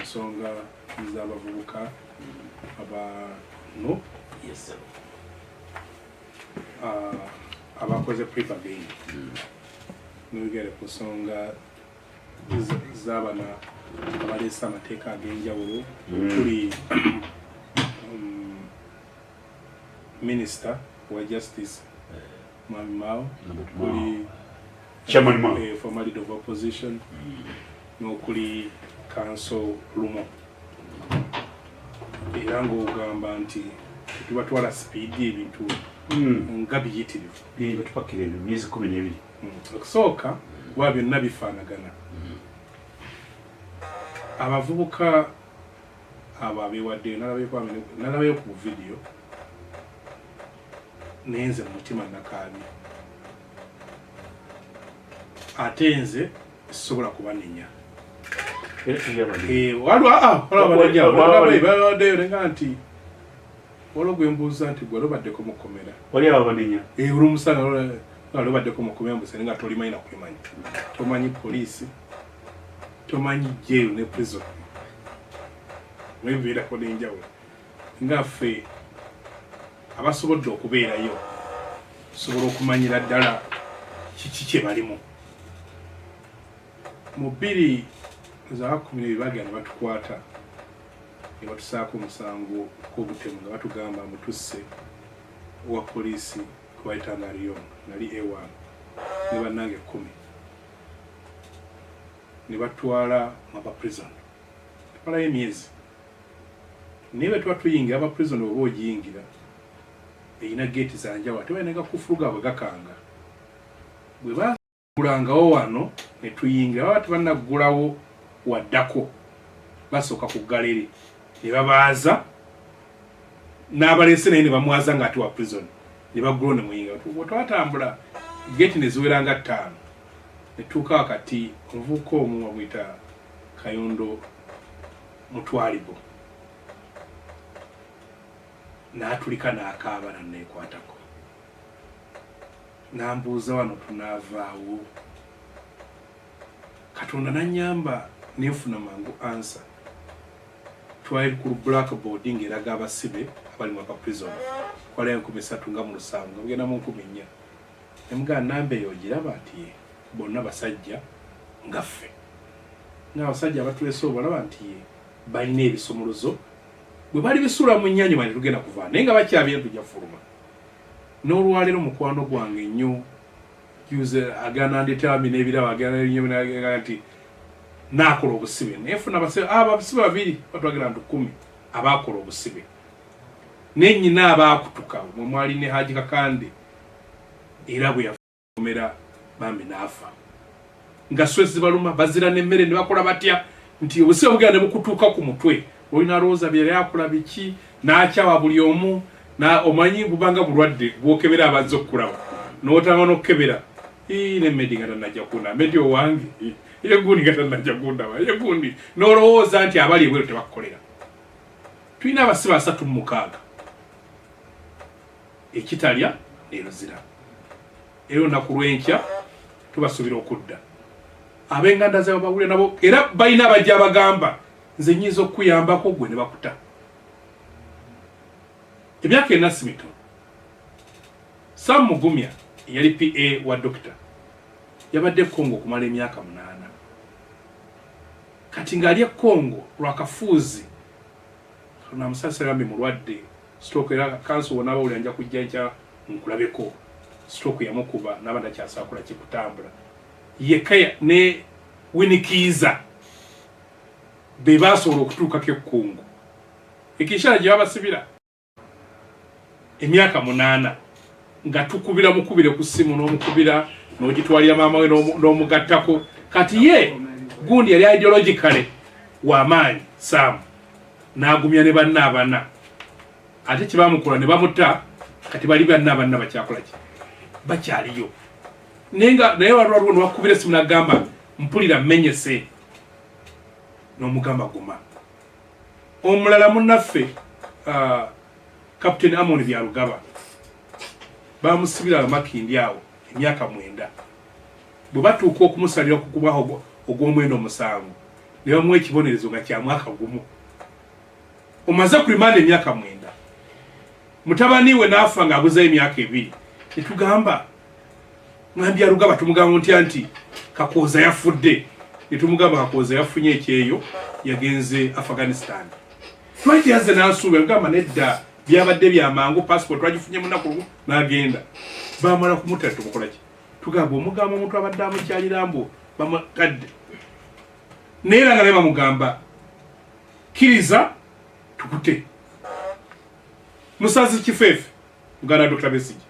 nsonga z'abavubuka aba NUP Yes, sir. Abakoze plea-bargain, n'oyogere ku nsonga z'abana abaleese amateeka ag'enjawulo okuli minisita wa justice, Mwami Mao, okuli Chairman Mao. Former leader of opposition, n'okuli counsel Lumo, era ng'ogamba nti tetubatwala speed, ebintu nga biyitirivu. Batupakira ebyo myezi 12. Okusooka wa byonna bifaanagana. Abavubuka abo abeewaddeyo, nalabayo ku vidiyo, naye nze mu mutima nakaabye, ate nze sisobola kubanenya. Era tebyabanenya. Waliwo waliwo abanenya bawaddeyo nenga nti waliwo gwe mbuuza nti gwe lobaddeko mu kkomera. Wali ababanenya. Olwomusanga nga lobaddeko mu kkomera, mbuse nga tolimanyi nakulimanyi, tomanyi poliisi, tomanyi jail ne prison mwebibeerako n'enjawulo. Nga ffe abasobodde okubeerayo tusobola okumanyira ddala kiki kye balimu. Mu 2012 bagenda ne batukwata ne batusaako omusango gw'obutemu nga batugamba mutusse owa poliisi gwebayitanga Ariong, nali A1 ne bannange 10, ne batwala mu aba prison. Twalayo emyezi, naye bwe tuba tuyingira aba prison, oba ogiyingira erina geeti zanjawulo, ate balina gakufulu gaabwe gakanga. Bwe bagulangawo wano ne tuyingira, baba tebannaggulawo waddako, basooka ku galeri ne babaaza n'abaleese, naye ne bamwaza ng'ate wa prison, ne baggulawo ne muyingira. Bwe twatambula geeti ne ziwera nga ttaano ne tuuka wakati, omuvubuka omu bamuyita Kayondo Mutwalibo n'atulika n'akaaba, nanneekwatako n'ambuuza, "Wano tunaavaawo?" Katonda n'annyamba nenfuna mangu answer. Twali ku blackboard ng'eraga abasibe abali mu upper prison, twaliyo 3070 nga bugenda mu 4000. Nemugamba, "Namba eyo ogiraba?" Nti, "Ye." "Bonna basajja nga ffe, ng'abasajja abatulese obalaba?" Nti, "Ye." "Balina ebisumuluzo, bwe bali bisuula mu nnyanja mani tugenda kuva, naye nga bakyabye tujja fuluma." N'olwaleero mukwano gwange nnyo juze agenda nandetera n'ebirabo, agenda nti naakola obusibe, naye funa abasibe, abasibe babiri batwagera ntu 10 abaakola obusibe, naye nyina abaakutuka mwe mwali ne Haji Kakande, era bwe yafomera bambi n'afa nga stress zibaluma, bazira n'emmere ne bakola batya, nti obusibe bugenda ne bukutuuka ku mutwe, olina lowooza byeyali akola biki, n'akyawa buli omu. Na omanyi bubanga bulwadde bwokebera abazze okukulaba n'otanga n'okukebera ne Medi nga tannajja kundaba, Medi owange ye gundi nga tannajja kundaba ye gundi, n'olowooza nti abali ebweru tebakukolera. Tulina abasibe 36 ekitalya neruzira, era olunaku lw'enkya tubasuubira okudda. Ab'enganda zaabwe bawulira nabo, era balina abajja abagamba, "Nze nyinza okukuyambako gwe," ne bakuta. Emyaka ena si mitono. Sam Mugumya eyali PA wa dokita yabadde Congo okumala emyaka 8. Kati ng'ali e Congo lwakafuuzi namusasira bambi mulwadde stroke, era counsel wona bawulira nja kujja nkya nkulabeko. Stroke yamukuba n'aba takyasobola kikutambula yekka ne Winikiiza be basobola okutuukako ekkungu ekishara gye babasibira emyaka 8, nga tukubira mukubire ku ssimu n'omukubira n'ogitwalira maama we n'omugattako. Kati ye gundi yali ideologically w'amaanyi, Saamu n'agumya ne banna abana, ate kyebamukola ne bamuta. Kati bali banna abanna bakyakola ki? Bakyaliyo, naye nga naye waliwo newakubira esimu nagamba, "Mpulira mmenyese," n'omugamba, "Guma." Omulala munnaffe Captain Amon Byarugaba bamusibira amakindi awo emyaka 9. Bwe batuuka okumusalira okukubaho ogw'omwenda omusanvu, Ne bamuwa ekibonerezo nga kya mwaka gumu, omaze ku remand emyaka 9, mutabani we n'afa ng'abuzayo emyaka 2. Netugamba Mwambi Alugaba, tumugamba ntya nti Kakooza yafudde? Netumugamba Kakooza yafunye ekyeyo, yagenze Afghanistan. Lwaki yazze n'asuubira? Gamba nedda, byabadde byamangu, passport twagifunye munaku lumu n'agenda. Bamala kumutta, tumukola ki? Tugamba omugamba omuntu abadde amukyalira mbu bamutadde, naye era nga naye bamugamba kkiriza tukute. Musazi Kifeefe, muganda Dr. Besigye,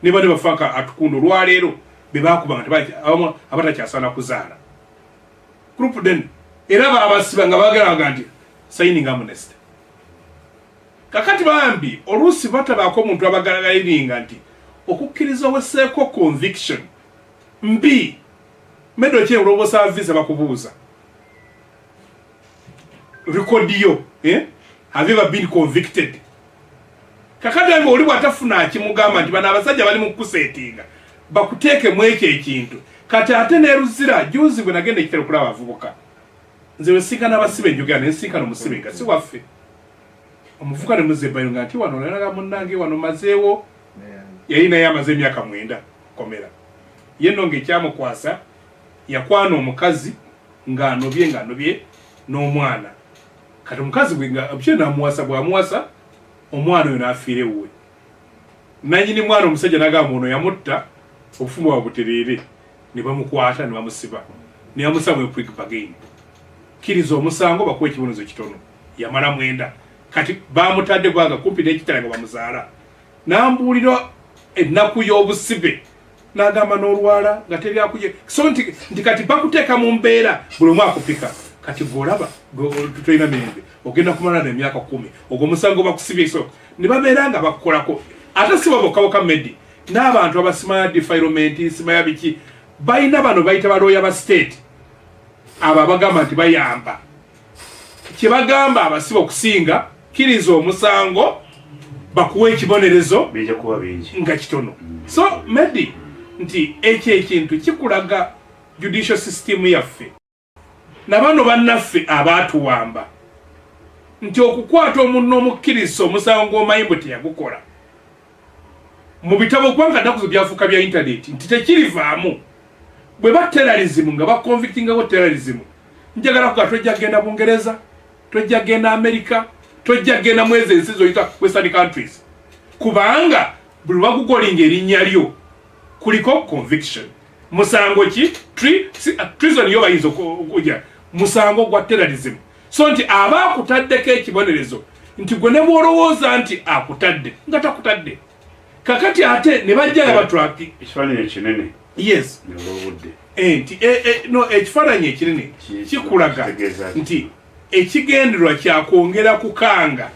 ne bane bafanka Atukunda, olwaleero be bakubanga abamu abatakyasaana kuzaala group den, era babasiba nga bagalaga nti signing amnesty. Kakati bambi oluusi batabaako omuntu abagalagaliringa nti okukkiriza oweseeko conviction mbi medo ki olwobosa visa bakubuuza record yo, eh? Have you ever been convicted? Kakati ambi oli bwatafuna akimugamba nti bano abasajja bali mu kusetinga bakuteekemu ekyo ekintu. Kati ate neruzira juzi bwe nagenda ekitero kulaba abavubuka, nze wesinkana abasibe njogera nensinkana omusibe nga si waffe, omuvubuka ne muzebayo nga nti wano nalaga munnange wano mazeewo, yali naye amaze emyaka 9 komera. Ye nno ng'ekyamukwasa yakwana omukazi ng'anobye n'omwana. Kati omukazi bwe nga bye namuwasa, bw'amuwasa omwana oyo n'afiira ewuwe, nanyini mwana omusajja n'agamba ono yamutta, obufumbo bwa butereere, ne bamukwata ne bamusiba ne bamusa mu plea bargain, kkiriza omusango bakuwa ekibonerezo kitono. Yamala 9. Kati bamutadde gwanga kumpi n'ekitala nga bamuzaala. Nambuulira ennaku y'obusibe, n'agamba n'olwala nga tebyakuje. So nti kati bakuteeka mu mbeera buli omu akupika. Kati gweolaba tolina mirembe, ogenda kumala nemyaka 10 ogwo omusango bakusibye. So ne babeera nga bakukolako, ate si babokkaboka medi n'abantu abasimaya defilement, simaya biki, balina bano bayita balooya ba state, abo abagamba nti bayamba. Kyebagamba abasibe okusinga, kkiriza omusango bakuwa ekibonerezo bijja kuba bingi nga kitono. So medi nti ekyo ekintu kikulaga judicial system yaffe nabano bannaffe abaatuwamba nti okukwata omuntu n'omukkiriza omusango gw'omanyi bwe teyagukola mu bitabo, kubanga nnaku zo byafuuka bya intaneti nti tekirivaamu. Bwe ba terrorism nga baconvictingako terrorism, njagala kuga tojja kgenda Bungereza, tojja kgenda America, tojja kgenda mu ezo ensi zoyita western countries, kubanga buli lwagugolinga erinnya lyo kuliko conviction. Musango ki? Treason yo bayinza okujja musango gwa terrorism. So nti aba akutaddeko ekibonerezo nti gwe ne bwolowooza nti akutadde nga takutadde. Kakati ate ne bajja nga batraki ekifaananyi ekinene Yes. Olwobudde. Nti no, ekifaananyi ekinene kikulaga kitegeeza ki? Nti ekigendererwa kyakwongera kukanga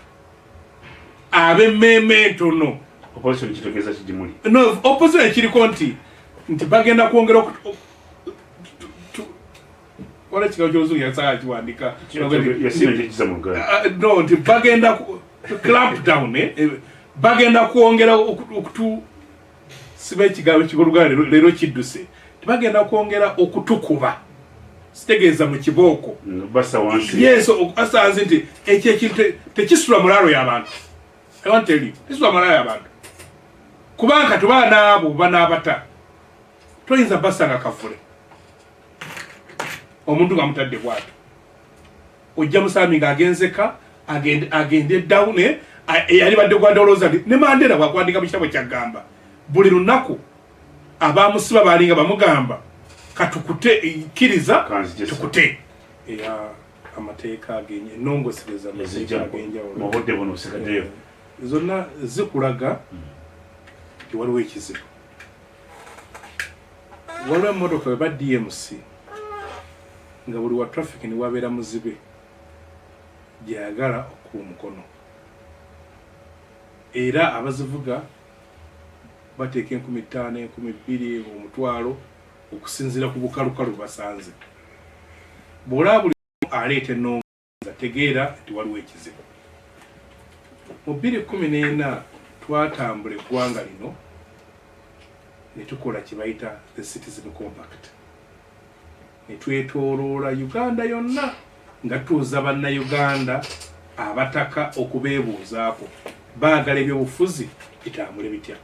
ab'emmeeme entono. Opposition kitegeeza kigimuli? No, opposition ekiriko nti bagenda kwongera wala ekigambo kyoluzungu yasaga kiwandika. Yasina kyekiza mu Luganda. No, nti bagenda clamp down, bagenda kwongera okutu siba ekigambo kikoluganda leero kidduse, tibagenda kwongera okutukuba, sitegeeza mu kibooko. Basa wansi. Yes, okubasa nti ekyo ekintu tekisula mulaalo y'abantu. I want to tell you, tekisula mulaalo y'abantu, kubanga tuba naabo banaabata toyinza basanga kavule omuntu nga mutadde bwatu, ojja musami ng'agenzeka agende down, eyali badde gwadolooza nti ne Mandela bwakwandika mu kitabo kyagamba buli lunaku abamusiba balinga bamugamba katukute, kkiriza. Kanzije. Tukute eya amateeka ennongosereza amateeka ezijja ag'enjawulo mu budde buno busigaddeyo. Zonna zikulaga nti waliwo ekizibu. Waliwo emmotoka weba DMC nga buli wa traffic ne wabeera muzibe gyeyagala okuba omukono, era abazivuga bateeka 5000, 2000, 100,000, okusinziira ku bukalukalu basanze. Bw'olaba buli aleeta ennongosereza, tegeera nti waliwo ekizibu. Mu 2014 twatambula eggwanga lino ne tukola kye bayita the Citizen Compact. Ne twetooloola Uganda yonna nga tutuuza Bannayuganda abataka okubeebuuzaako baagala ebyobufuzi bitambule bitya,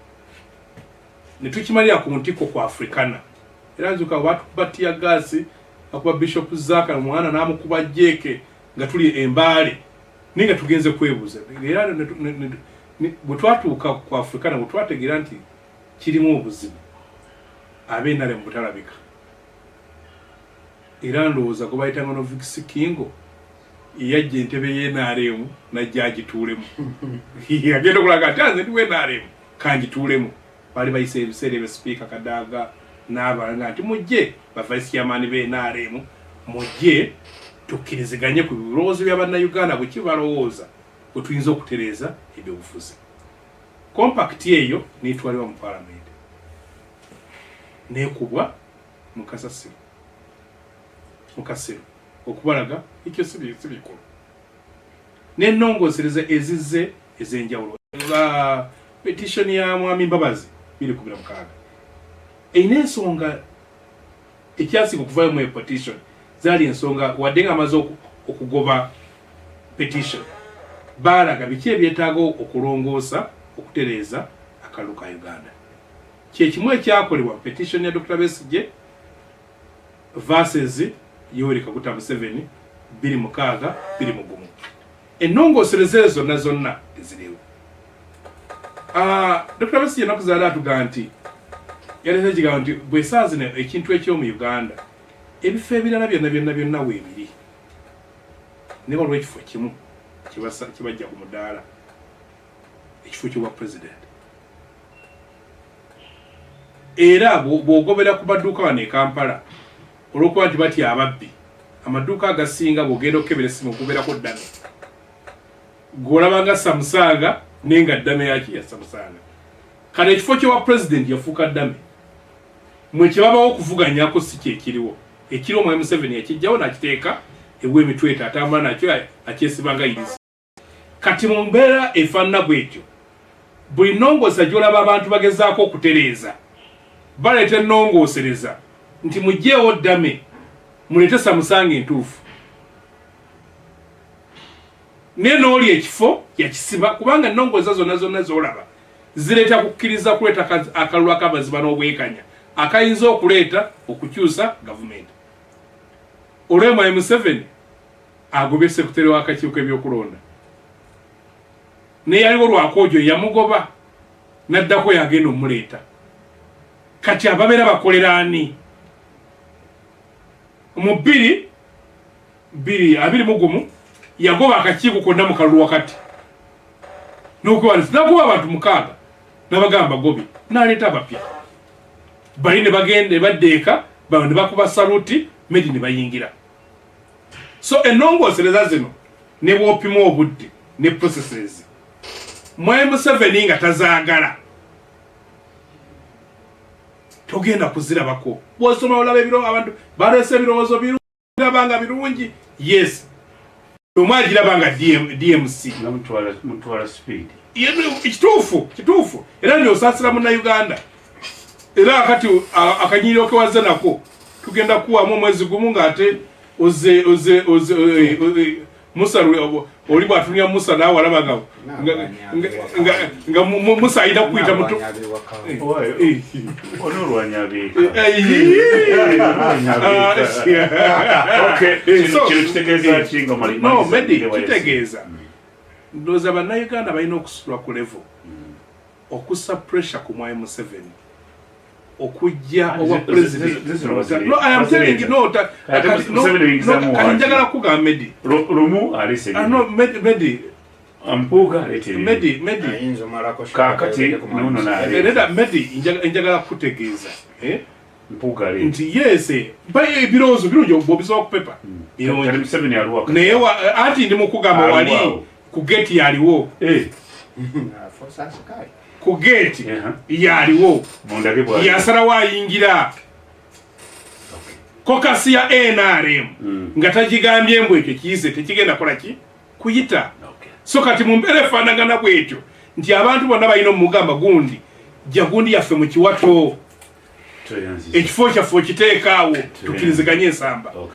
ne tukimalira ku ntikko ku Africana. Era nzuka batukuba teargas, akuba Bishop Zaka omwana n'amukuba jeeke nga tuli embaale, naye nga tugenze kwebuuza. Era bwe twatuuka ku Africana, bwe twategeera nti kirimu obuzibu, ab'enale mu butalabika, era ndowooza gwe bayitanga Novix Kingo yajja entebe y'NRM najja agituulemu, agenda okulaga nti anze ndi w'NRM kangituulemu. Baali bayise ebiseera ebyo Sipiika Kadaga n'abalala nti mujje ba vice chairman b'NRM, mujje tukkiriziganye ku birowoozo bya Bannayuganda bwe kibalowooza bwe tuyinza okutereeza ebyobufuzi. Compact eyo n'etwalibwa mu Palamenti n'ekubwa mu kasasiro mu kasiro okubalaga ekyo si bikulu n'ennongoosereza ezizze ez'enjawulo. Petition ya Mwami Mbabazi 2016 erina ensonga. Ekyasinga okuvayo mu petition zaali ensonga, wadde nga amaze okugoba petition, baalaga biki ebyetaaga okulongoosa okutereeza akalulu ka Uganda. Kyekimu ekyakolebwa mu petition ya Dr Besigye versus Yoweri Kaguta Museveni 26 21. Ennongoosereza ezo zonna zonna teziriwo. Dr Besigye ennaku zaali atugaa nti yaleeta ekigambo nti bwesaa zino ekintu ekyomu Uganda, ebifo ebirala byonna byonna byonna weebiri, naye waliwo ekifo kimu kibajja ku mudaala, ekifo ky'obwa president. Era bw'ogobera ku maduuka wano e Kampala, olw'okuba nti batya ababbi, amaduuka agasinga bw'ogenda okukebera essimu okubeerako dummy gw'olaba nga Samsung, naye nga dummy yaki? Ya Samsung. Kale ekifo ky'owa president yafuuka dummy, mwe kyebabawo okuvuganyako si kyekiriwo. Ekiriwo Mwami Museveni yakijjawo nakiteeka ew'emitweta, atambula nakyo akyesiba nga yirizi. Kati mu mbeera efaanana bwetyo, buli nnongoosa gy'olaba abantu bagezaako okutereeza, baleeta ennongoosereza nti mugyewo dummy muleete Samsung entuufu, naye n'oli ekifo yakisiba, kubanga ennongoosa zonna zonna z'olaba zireeta kukkiriza kuleeta akalulu ak'amazima n'obwekanya akayinza okuleeta okukyusa gavumenti. Olwemwayi Museveni agobye sekuteri w'akakiiko ebyokulonda, neyaliwo Lwakoojo yamugoba naddako yagenda omuleeta. Kati ababeera bakolera ani? Mu 2021 yagoba akakiiko konna mu kalulu wakati n'okwewandiisa, nagoba abantu 6 nabagamba gobye, naleeta abapya bali ne bagenda ne badda eka, bano ne bakuba saluti medi ne bayingira. So ennongoosereza zino ne bw'opima obudde ne processes, Mwami Museveni nga tazaagala, togenda kuzirabako. Bw'osoma olaba ebiro abantu baleese ebirowoozo biraba nga birungi, yes, omu agiraba nga DMC. Nga mutwala speed. Kituufu, kituufu. Era ndi osaasira Munnayuganda. Era akati akanyiriro kewazze nako tugenda kuwamu omwezi gumu ng'ate oze oze oze Musa oli bw'atunulira Musa naawe alaba nga Musa alina kuyita muto. Onoolwanya abeeka. Kino kitegeeza ki nga No, Medi, kitegeeza ndowooza Bannayuganda balina okusula ku level okussa pressure ku Mwami Museveni okujja owa president. No, I am telling you, no, kati njagala kugamba Medi lumu alese. Ah, no, Medi, Medi. Mpuuga aleeta. Medi, Medi. Kakati nono. Neda, Medi, njagala kutegeeza, eh? Mpuuga aleeta. Nti yes, ebirowoozo birungi bw'obisoba ku paper. Kati Museveni aliwo? Naye anti ndi mukugamba wali ku gate yaliwo. Ku gate yaliwo, yasalawo ayingira caucus ya NRM nga tagigambye mbu ekyo kiyize tekigenda kola ki kuyita. So kati mu mbeera efaanagana bwetyo nti abantu bonna balina omugamba gundi jja gundi yaffe mu kiwato. Ekifo kyaffe okiteekaawo, tukkiriziganye ensamba. Okay.